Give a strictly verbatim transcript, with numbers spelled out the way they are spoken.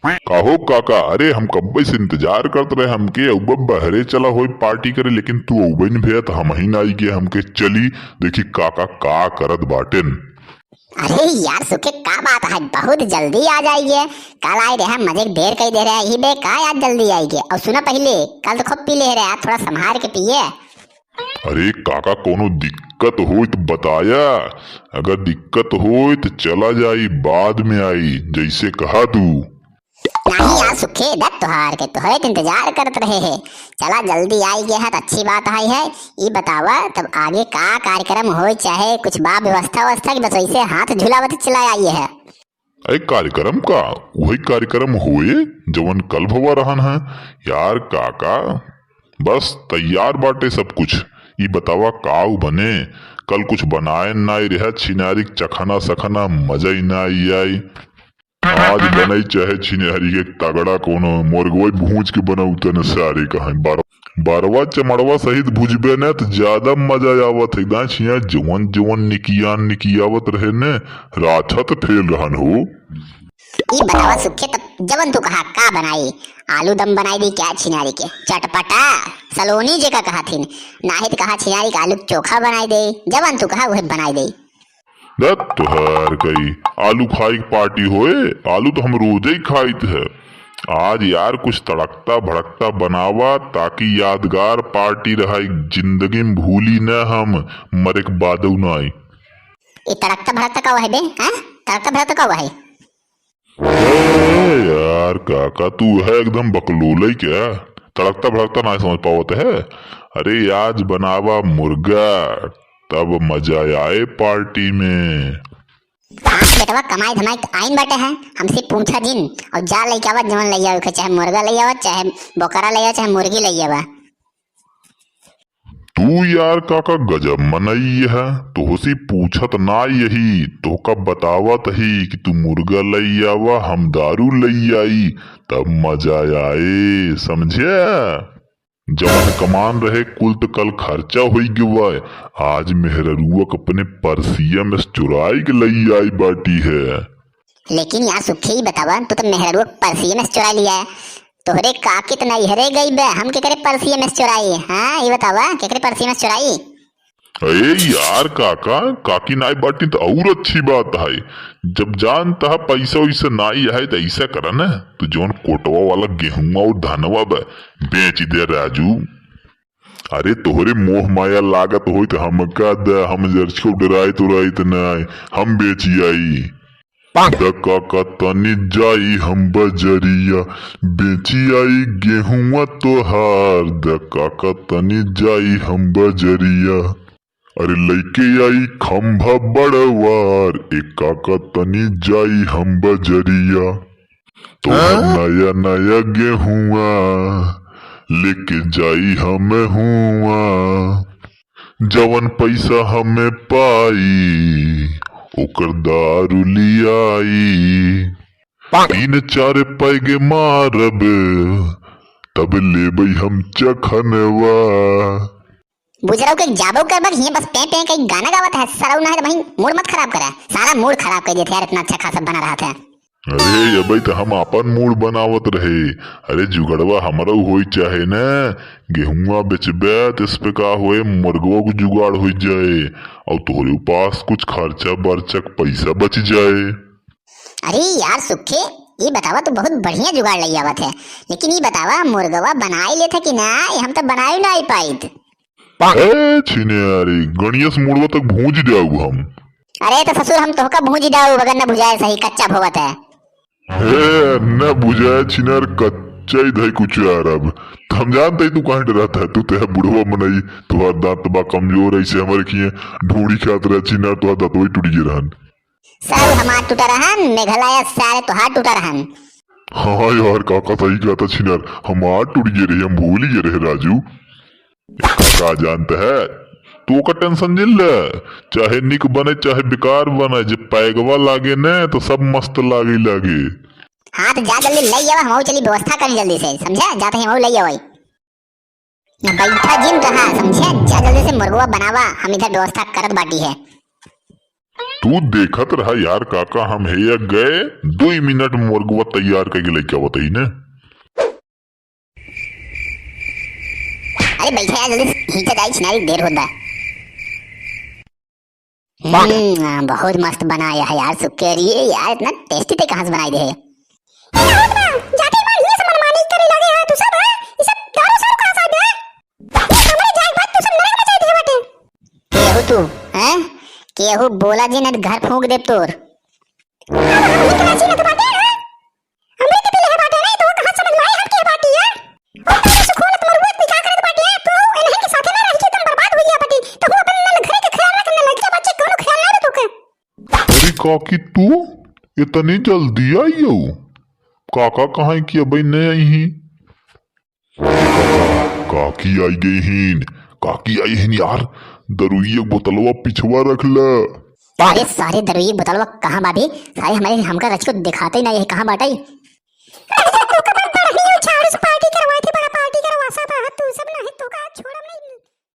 काहो काका, अरे हम कब्बे से इंतजार करत रहे, हमके अउबा बहरे चला होई पार्टी करे, लेकिन तू अउबे न भैया, त हमही न आई गए, हमके चली देखी काका का करत बाटेन। अरे यार सुखे, का बात है, बहुत जल्दी आ जाइए। कल आए रहे, मजे के ढेर कई दे रहे, यही बे का आज जल्दी आइए। और सुना पहले, कल तो खूब पी ले रहे, आज थोड़ा संभार के पिए। अरे काका, कोनो दिक्कत होई त बताया, अगर दिक्कत होई त चला जाई, बाद में आई, जैसे कहा तू। नहीं यार सुखे, दत तोहार के तोहरे त इंतजार करत रहे हैं। चला जल्दी आई गया है त अच्छी बात आई है। ई बतावा तब आगे का कार्यक्रम होई, चाहे कुछ बा व्यवस्था व्यवस्था की, बस वैसे हाथ झुलावत चला आई है। अरे कार्यक्रम का, वही कार्यक्रम होए जवन कल भवा रहन है। यार काका, बस तैयार बाटे सब कुछ। ई बतावा काऊ बने, कल कुछ बनाए नाई रहा, छिनारी के चखना सखना मजा ही ना आई आई। आज बनई चाहे छिनारी के तगड़ा कोनो मुर्गवा भूंज के बनौते न सारे कहें। बार-, बारवा चमड़वा सहित भुजबे न त ज्यादा मजा आवत है। दाई छिया जवन जवन निकियान निकियावत रहे न, राछत फेल रहन हो। ई बतावा सुखे, तब जवन तू कहा का बनाई? आलू दम बनाई दी क्या छिनारी के? चटपटा सलोनी जे का कहा थिन, नाहित कहा छिनारी के आलू के चोखा बनाई दे, जवन तू कहा उहे बनाई दे। दत तोहार कई आलू खाई के पार्टी होए, आलू तो हम रोजे ही खाइत है। आज यार कुछ तड़कता भड़कता बनावा, ताकि यादगार पार्टी रहा, जिंदगी में भूली न हम, मरे के बादऊ ना आई। ई तड़कता भड़कता का है बे? हाँ, तड़कता भड़कता का है? ए यार काका, तू है एकदम बकलोलई क्या? तड़कता भड़कता ना समझ पावत है। अरे आज बनावा मुर्गा, तब मजा आए पार्टी में। पाँच बेटवा कमाई धमाई के आइन बाटे हैं, हमसे पूछा जिन और जा लेके आवा, जवन ले आवे के, चाहे मुर्गा ले आवा, चाहे बोकरा ले आवा, चाहे मुर्गी ले आवा। तू यार काका गजब मनई है, तोहसी पूछत ना यही, तोहका बतावत ही कि तू मुर्गा लई आवा, हम दारू लई आई, तब मजा आए, समझे? जवन कमान रहे कुल त कल खर्चा होई गवा, आज मेहररुआ के अपने परसिया में से चुराई के लई आई बाटी है। लेकिन यार सुखे, ई बतावा, तू तो मेहररुआ के परसिया में से चुरा लिया है। तोहरे काकी त नैहरे गई बे, हम केकरे परसिया में से चुराई? हाँ, ई बतावा, केकरे परसिया में से चुराई? अरे यार काका, काकी नाई बाटी त और अच्छी बात है। जब जानता है पैसा वैसा नाई है त ऐसा करा न, तू जौन कोटवा वाला गेहुआ और धनवा बे, बेच दे राजू। अरे तोहरे मोह माया लागत होई त हमका द, हम जरछो डराई तो रही त नाई, हम बेची आई। द काका तनी जाई हम बजरिया, बेची आई गेहुआ तोहार। द काका तनी जाई हम बजरिया, अरे लइके आई खंभा बड़वार। ए काका तनी जाई हम बजरिया, तोहर हाँ? नया नया गेहुआ लेके जाई हम हुआ। जवन पैसा हमें पाई, ओकर दारू लियाई। पाक। तीन चार पैग मारब, तब लेबै हम चखनवा। बुजरऊ के जाबो करबा, हियां बस पें पें कई गाना गावत है, सरऊ ना है त वहीं मूड मत खराब करा, सारा मूड खराब कर देते यार, इतना अच्छा खासा बना रहा था। अरे अबे त हम आपन मूड बनावत रहे। अरे जुगड़वा हमरऊ होई चाहे न, गेहुआ बेचबे त इस पे का होए, मुर्गवा को जुगाड़ होई जाए और तोहरे पास कुछ खर्चा बर्चा के पैसा बच जाए। अरे यार सुखे, ई बतावा, तू बहुत बढ़िया जुगाड़ लई आवत है, लेकिन ई बतावा, मुर्गवा बनाई लेत है कि ना? हम तो बनाई ना पाइत। ए छिनियारी, गणिया से मुड़वा तक भूंज जाऊ हम। अरे तो ससुर, हम तोहका भूंज जाऊ, अगर न भुजाए सही, कच्चा भोवत है। ए, न भुजाए छिनार, कच्चा ही धई कुछ यार। अब त हम जानते ही तू काहे डरत है, तू ते बुढ़वा मनई, तुहार दांत बा कमजोर, ऐसे हमारे किए ढूंढी खात रहे छिनार, तुहार दांतवा ही टूट गए रहन। सारे हमार टूटा रहन, मेघलाया सारे तोहार टूटा रहन। हाँ यार, काका सही कहता छिनार, हमार टूट गए रहे, हम भूल गए रहे राजू। काका जानते है, तू ओकर टेंशन जिन ले, चाहे निक बने चाहे बेकार बने, जब पैगवा लागे ने तो सब मस्त लागे लागे। हाँ तो जा जल्दी ले आवा, हम चली व्यवस्था करी जल्दी से, समझा? जाते ही हम ले आवा। ना बैठा जिन रहा, समझे? जा जल्दी से मुर्गवा बनावा, हम इधर व्यवस्था करत बाटी है। तू देखत रहा यार काका, हम हेया गए, दुई मिनट में मुर्गवा तैयार करके लेके आवत ही ने। अरे बैठा यार, जल्दी से खींचा जाए, छिनारी देर होता। हम्म, बहुत मस्त बनाया है यार सुक्के। अरे यार, इतना टेस्टी ते कहाँ से बनाई दे है? ए, बहुत बा, जाके एक बार ये सब मनमानी करे लगे है तू सब, हैं? ये सब दारू सारू कहाँ से आवे है? ये हमारे जाए के बाद तू सब नरक में जाए दे बाटे। केहू तू, हैं? केहू बोला जे नहीं तो घर फूंक देब तोर। अब हम ही के राजी न तो बाटे, हैं? हमरे के दिल है बाटे, नहीं तो वो कहाँ समझ में आए हम के बाटी है? और तू से खोलत मरुआ तू का करत बाटे, तू इन्हीं के साथे ना रह के तुम बर्बाद हुई है बाटी। तो हम अपन न घरे के ख्याल रख, न लड़के बच्चे कोनो ख्याल ना रख तू के। अरे काकी, तू इतनी जल्दी आई हो? काका कहाँ है कि अबे नहीं आई ही? काकी आई गई हीन, काकी आई हीन यार, दरुई एक बोतलवा पिछवा रख ल। अरे सारे दरुई बोतलवा कहाँ बाटे? सारे हमारे, हमका रच को दिखाते ही ना, ये कहाँ बाटे?